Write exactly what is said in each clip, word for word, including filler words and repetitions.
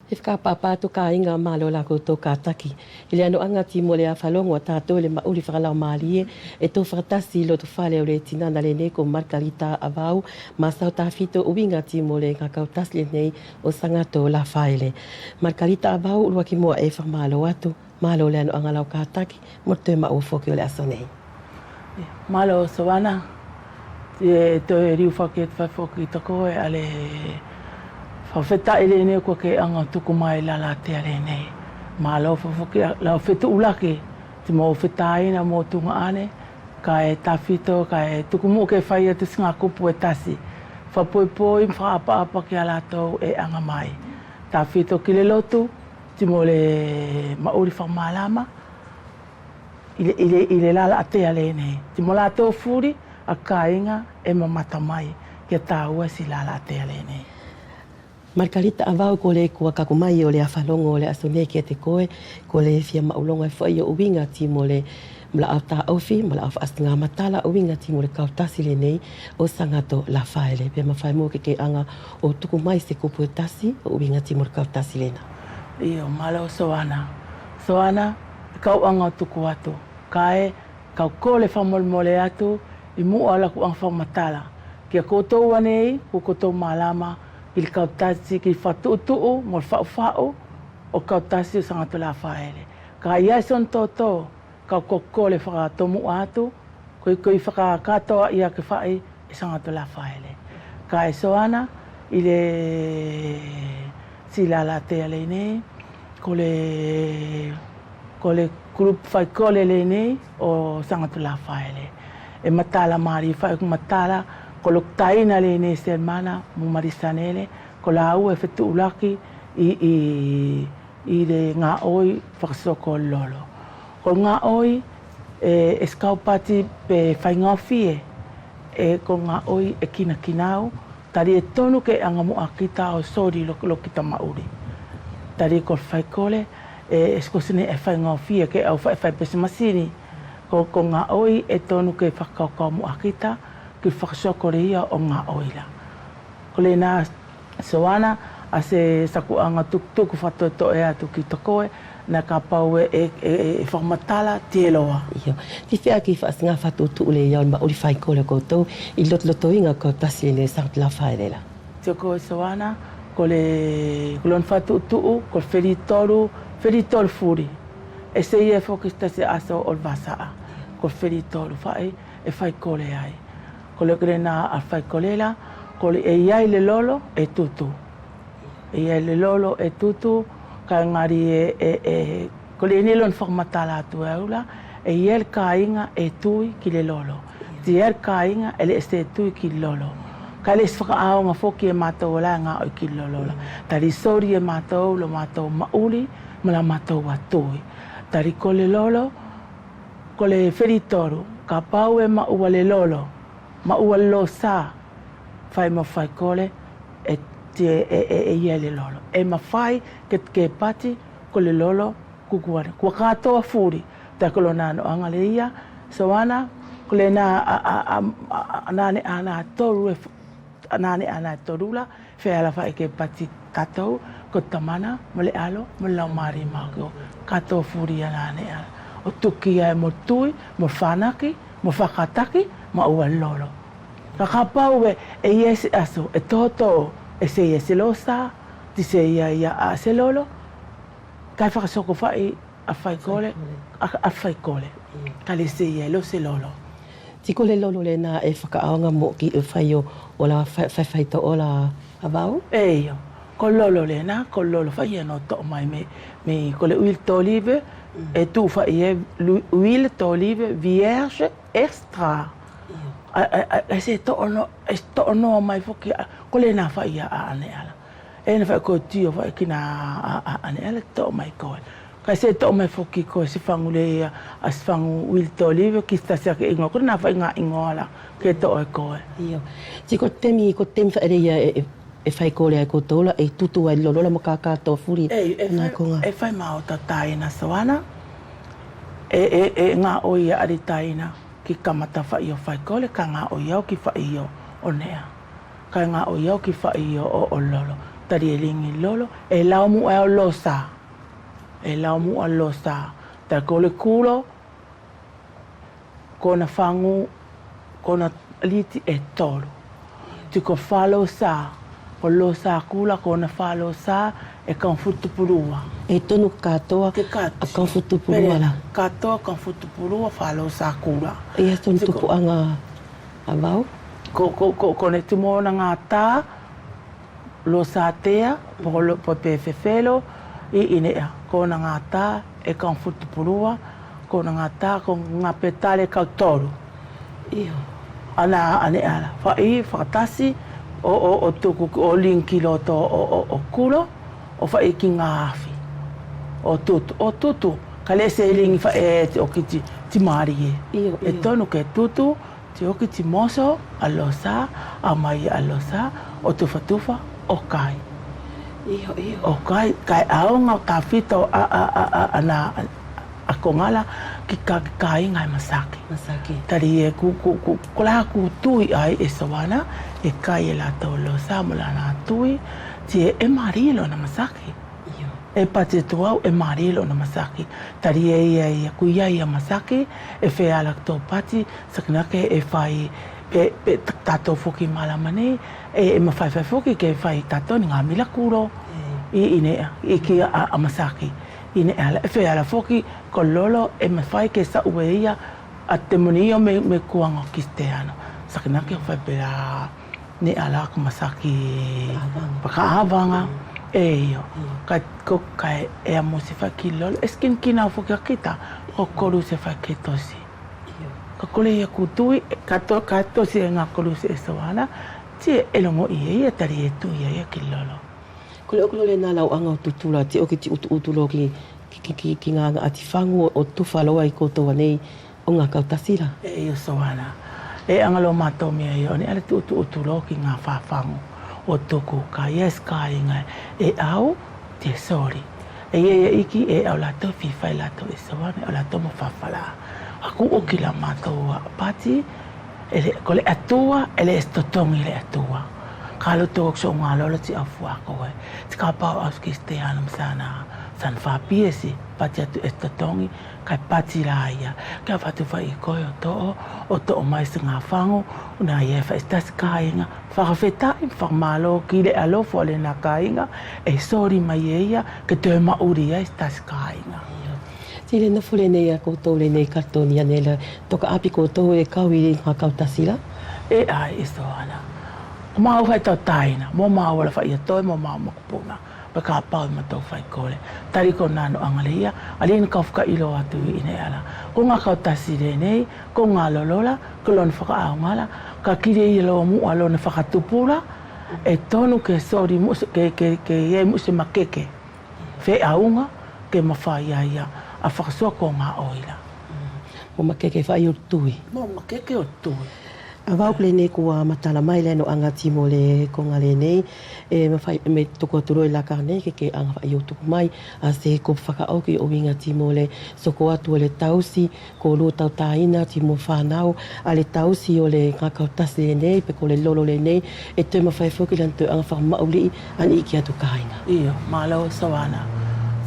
ʻE fakaʻapaʻapa atu kāiga, mālō la koutou kātaki. ʻI le anoʻaga Timo le Afalogo a tatou ʻi le maʻuli fakalaumālie, ʻe tou fakatasi ʻi loto fale ʻo le tinana lenei ko Margarita Avau, ma sau tafito ʻo ʻuhiga Timo le gakau tasi lenei ʻo Sagato Lafaele. Margarita Avau, ʻuluaki muʻa ʻe fakamālō atu. Mālō le anoʻaga lau kātaki mo te toe maʻua foki ʻo le aso nei. Mālō Soana, ʻe toe liu fakafetaʻi foki ki tokoe ʻa le fakafetaʻi lenei kua ke aga tuku mai la Latea lenei. Mālō foki lau fetuʻulaki, te mau fetāina mo tugaʻane, kae tafito, kae tuku muʻa ke fai atu siga kupu ʻe tasi. Fakapoipoi, fakaʻapaʻapa kia latou ʻe aga mai. Tafito ki le lotu, Timo le maʻuli fakamalama ʻi le, ʻi le, ʻi le la Latea lenei. Timo latou fuli ʻa kāiga ʻe mamata mai kia tāua si la Latea lenei. Margarita Avau, ko le kua kaku mai ʻo le Afalogo ʻo le aso nei kiate koe, ko le fia maʻuloga foʻi ʻo ʻuhiga Timo le molaʻau taʻofi, molaʻau faʻasiga matala ʻo ʻuhiga Timo le kautasi lenei ʻo Sagato Lafaele. Pe mafai muʻa ke ke aga ʻo tuku mai se kupu ʻe tasi ʻo ʻuhiga Timo le kautasi lena. Io, mālō Soana. Soana, kau aga ʻo tuku atu. Kae kau kole fakamolemole atu ʻi muʻa ʻo laku aga fakamatala kia koutou ʻanei, ko koutou malama ki le kautasi, ki le fakatuʻutuʻu mo le faʻufaʻu ʻo kautasi ʻo Sagato Lafaele. Kae ʻi ai sona toto, kau kole fakatomuʻa atu, ko ʻi, ko ʻi fakakatoa ia ke faʻi ʻe Sagato Lafaele. Kae Soana, ʻi le si la Latea lenei, ko le, ko le kulupu faikole lenei ʻo Sagato Lafaele. ʻE matala malie faʻi, ko matala ko loku taina lenei Selemana mo Malisanele, ko lāua ʻe fetuʻulaki ʻi, ʻi ʻi le gaʻoi fakasoko ʻo le lolo. Ko le gaʻoi ʻe, ʻe sikaupati pe faigofie, ʻe ko le gaʻoi ʻe kinakinau, tali ʻe tonu ke aga muʻa kita ʻo soli lo, lo kita maʻuli. Tali ko le faikole ʻe, ʻe sikosi nei ʻe faigofie ke au faʻi, faʻi pe se masini. Ko, ko le gaʻoi ʻe tonu ke fakakaukau muʻa kita ki le fakasoko lea ʻo le gaʻoi la. Ko lena Soana, ʻa se sakuʻaga tukutuku fakatoʻetoʻe atu ki tokoe, na kapau ʻe, ʻe, ʻe, ʻe fakamatala te ʻiloa. Io. Ti feaki faʻasiga fakatuʻutuʻu lea ʻo le maʻuli faikole ʻo koutou ʻi lotolotoiga ʻo le kautasi ʻe Sagato Lafaele la. Te koe Soana, ko le, ko lona fakatuʻutuʻu, ko le felitolu, felitolu fuli. ʻE seia foki se tasi ʻaso ʻo le vasaʻa. Ko le felitolu faʻi ʻe faikole ai. Ko le, ko lena ʻa faikole la, ko le ʻe ʻi ai le lolo ʻe tutu. ʻE ʻi ai le lolo ʻe tutu, kae gali ʻe, ʻe, ʻe, ko le ʻi ai nei lona fakamatala atu e au la, ʻe ʻi ai le kaiga ʻe tui ki le lolo. Ti ʻi ai le kaiga ʻe leʻese tui ki le lolo. Kae leʻese fakaʻaoga foki e matou la ʻe gaʻoi ki le lolo la. Tali soli e matou lo matou maʻuli, mo la matou ʻa tui. Tali ko le lolo, ko le felitolu, kapau ʻe maʻua le lolo, maʻua le losa, fai mo faikole, ʻe, ʻe, ʻe, ʻe ʻi ai le lolo. ʻE mafai ke, ke pati ko le lolo kukuane. Kua katoa fuli, ta ko lona anoʻaga lea ia, Soana, ko lena ʻa, ʻa, ʻa, ʻa, ʻa, ʻanane ʻana tolu e fu-, ʻanane ʻana tolu la, feala faʻi ke pati tatou, ko tamana, mo le ʻalo, mo le laumālie maʻo katoa fuli ʻanane ʻa, ʻo tukia e mo tui, mo fanaki, mo fakataki, maʻua lolo. Ka kapau ʻe, ʻe ʻi ai se ʻaso, ʻe toto, ʻe seia se losa, ti seia ia ʻa se lolo, kae fakasoko faʻi ʻa faikole, ʻa, ʻa faikole. Kae leʻi seia lo se lolo. Ti ko le lolo lena ʻe fakaʻaoga mo kiʻi fai ʻo, ʻo la fai, fai, faitoʻo la Avau? ʻEio. Ko lolo lena, ko lolo faʻi ia ʻo toʻo mai mei, mei ko le huile d'olive, ʻe tuʻu faʻi e lu-, huile d'olive vierge extra. ʻAe, ʻae, ʻae, ʻae se toʻo noa, ʻe toʻo noa mai foki, ʻa, ko lena faʻi ia ʻaneʻala. ʻE na faʻi ko tio faʻi kina ʻa, ʻa, ʻaneʻala toʻo mai koe. Kae se toʻo mai foki koe se fagu lea, ʻa se fagu huile d'olive, ki se tasi ake igoa, ko lena faʻi ga igoa la ke toʻo e koe. Io. Ti ko te temi, ko te temi faʻi lea ʻe, ʻe, ʻe faikole ai koutou la, ʻe tutu ai lolo la mo kakatoa fuli. ʻEi, ʻe fai, ʻe fai maʻota taina Soana. ʻE, ʻe, ʻe gaʻo ia ʻali taina ki kamata faʻi ʻo faikole, kae gaʻo ia ʻo ki faʻi ʻo, ʻo neʻa. Kae gaʻo ia ʻo ki faʻi ʻo, ʻo, ʻo lolo. Tali e ligi lolo, ʻe lau muʻa ʻo Losa. ʻE lau muʻa Losa. Tali ko le kulo, ko na fagu, ko na liti ʻe tolu. Ti ko Falosa, ko Losa Kula, ko na Falosa, ʻe kago futu tupu lua. ʻE tonu katoa, ke kati. Kago futu tupu lua la. Katoa kago futu tupu lua Falosa Kula. ʻE ia tonu tupuʻaga a vau. Ko, ko, ko, ko ne ti mo na gata, Losatea, po ko lo, po pe fefelo, ʻi, ʻi neʻa, ko na gata, ʻe kago futu tupu lua, ko na gata, ko ga petale kau tolu. Io. Ana, ʻaneʻa la, faʻi, fakatasi, ʻo, ʻo, ʻo tuku, ʻo ligi ki loto, ʻo, ʻo, ʻo kulo, ʻo faʻi ki ga afi. ʻO tutu, ʻo tutu, kaʻe lē se ligi faʻi ʻe te ʻoki ti, ti malie. Io, ʻe io. Tonu ke tutu, Ti ʻoki ti moso a Losa, ʻaumai a Losa, ʻo tufatufa, ʻo kai. Io, io. ʻO kai, kaʻe ʻaoga tafito a, a, a, a, ana, a koga la, ki ka, ki kaiga ʻe masaki. Masaki. Tali ʻe ku, ku, ku, kola ku tui ai ʻe Soana, ʻe kai e latou Losa mo lana tui, ti ʻe, ʻe malie lona masaki. Io. ʻE pati atu au ʻe malie lona masaki. Tali ʻe ia, ia, ko ia ia masaki, ʻe feala tou pati, sakinake ʻe fai, pe, pe, ta, tatou foki malama nei, ʻe, ʻe mafai fai foki ke fai tatou ni ga milakulo. ʻI, ʻi neʻa, ʻi ki a, a masaki. ʻI neʻa la, ʻe feala foki, ko lolo, ʻe mafai ke saʻu e ia, a temonio me, me kuaga ʻo Kisiteano. Sakinake ʻo fai pela, Neʻe ala ko masaki fakaʻaoga. Fakaʻaoga. Mm. ʻE io. Mm. Kaʻe ko, kaʻe ʻe ʻamu se fai ki lolo. ʻE sikinakina foki ia kita. Ko koluse fai ke tosi. Io. Kaʻe kole ia ko tui, kaʻe to, kaʻe tosi e ga koluse e Soana. Ti ʻe logoʻi e ia tali e tui ia ki lolo. Kole ʻoku lolo ʻena lauʻaga ʻo tutula, ti ʻoku ti utuʻutu loa ki, ki, ki, ki, ki gaga ʻati fagu ʻo tufa loa ʻi kotou ʻanei. ʻO gakau tasi la. ʻE io Soana. ʻE aga loa matou mea ia ʻo ne ala tuʻutuʻutu loa ki ga fafagu ʻo tuku ka ia si kaiga ʻe au te soli. ʻE ia ia ʻiki ʻe au latou fifai latou ʻe Soana ʻe au latou mo fafala. Aku ʻoki la matou a pati ʻe le ko le ʻatua ʻe le ʻe si totogi le ʻatua. Ka lotou ʻoku soʻu ga lolo ti au fua koe. Ti kapau au si Kisiteano mo sana, sana fapiesi pati atu ʻe si totogi. Kaʻe pati la ia, ke ʻavatu fai koe ʻo toʻo, ʻo toʻo mai si gafagu, ʻo na ia fai si tasi kaiga, fakafetaʻi, fakamalo ki le ʻalofa ʻo lena kaiga, ʻe soli mai e ia, ke toe maʻuli ai si tasi kaiga. Io. Ti le nofo lenei a koutou lenei katoni ʻanei la, toka ʻapi koutou ʻe kau ʻi gakau tasi la? ʻE ʻae ʻe Soana. Ko maʻu fai tau taina, mo maʻu ala fai ia toe, mo maʻu mokupuna. Pe kapau ʻe matou fai kole. Tali ko nanoʻaga lea ia, ʻaeni kau fakaʻilo atu ʻi neʻe ala. Ko gakau tasi lenei, ko ga lolo la, ko lona fakaʻaoga la, kaʻe kili ia loa muʻa lona fakatupu la, ʻe tonu ke soli muʻa se, ke, ke, ke ʻi ai muʻa se makeke. Feʻauga, ke mafai ai ia, ʻa fakasoko gaʻoi la. Mo makeke fai ʻo tui. Mo makeke ʻo tui. ʻA vau kule nei kua matala mai le noʻaga ti mo le koga lenei, ʻe mafai, me tuku atu loa ʻi laka nei ke ke aga fai ʻo tuku mai, ʻa se ko fakaʻoki ʻo uiga ti mo le soko atu ʻo le tausi, ko lua tau taina ti mo fanau, ʻa le tausi ʻo le gakau tasi lenei, pe ko le lolo lenei, ʻe toe mafai foki lana toe aga fakamaʻuliʻi, ʻAni ʻi ki atu kaiga. Io, malo Soana.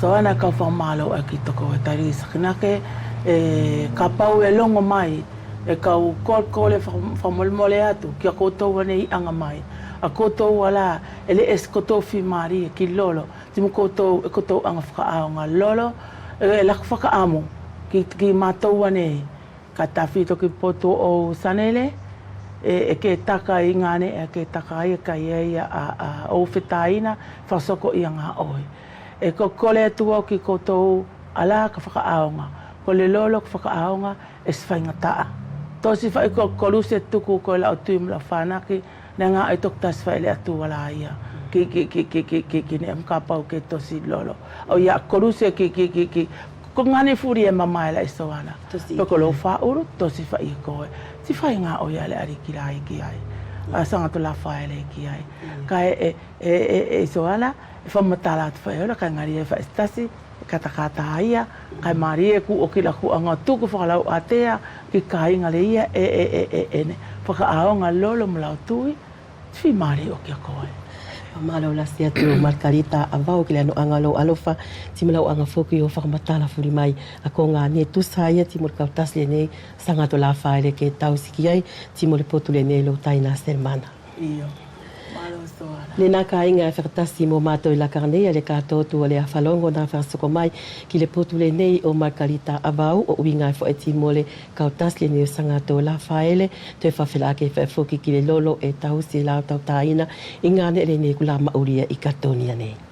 Soana kau fakamalo ʻaki toko e tali sakinake, ʻe kapau ʻe logo mai, ʻe kau kolekole faka, fakamolemole atu, kia koutou ʻanei aga mai. ʻA koutou ala, ʻe le ʻe si koutou fimalie ki lolo, ti mo koutou, ʻe koutou aga fakaʻaoga lolo, ʻe, ʻe laku fakaʻamu, ki, ki matou ʻanei. Ka tafito ki potu ʻo ʻou sanele, ʻe, ʻe ke taka ʻi gane, ʻe ke taka ia ka ia ia ʻa, ʻa ʻou fetaina, fakasoko ia gaʻoi. ʻE ko kole atu au ki koutou ala ka fakaʻaoga. Ko le lolo ka fakaʻaoga, ʻe si faigataʻa. Tosi fai ko, koluse tuku ko lau tui mo lau fanaki, Neʻe gaʻo ʻi toku tasi fai le ʻatua la ia. Ki, ki, ki neʻe ʻamu kapau ke tosi lolo. ʻO ia koluse ki, ki, ki, ki. Ko gane fuli ʻe mamae la ʻe Soana. Tosi. Pe ko lou faʻulu, tosi fai koe. Ti fai gaʻo ia le ʻaliki la ʻi ki ai. ʻA Sagato Lafaele ʻi ki ai. Kaʻe, ʻe, ʻe, ʻe, ʻe Soana, ʻe fakamatala atu fai ola, kaʻe gali ʻe fai tasi. Katakata ia, kaʻe malie ku ʻoki la ku aga tuku fakalauʻatea, ki kaiga lea ia, ʻe, ʻe, ʻe, ʻe, ʻe, ne. Fakaʻaoga lolo mo lau tui, ti fia malie ʻoki a koe. Malo lasi atu Margarita Avau ki le anoʻaga ʻo lou alofa, ti malaʻu aga foki ʻo fakamatala fuli mai ʻa koga neʻe tusa ia ti mole kau tasi lenei Sagato Lafaele ke tausi ki ai ti mole potu lenei lou taina Selemana. Io. Malo Soala. Lenā kaiga ʻe fakatasi mo matou ʻi Lakarnei ʻa le katoa atu ʻo le afalogo neʻe fakasoko mai ki le potu lenei ʻo Margarita Avau ʻo ʻuhiga foki ti mole kau tasi lenei ʻo Sagato Lafaele, toe fakafelaʻaki foki ki le lolo ʻe tausi la tau taina ʻi gāne lenei kula maʻuli ʻi Katonia nei.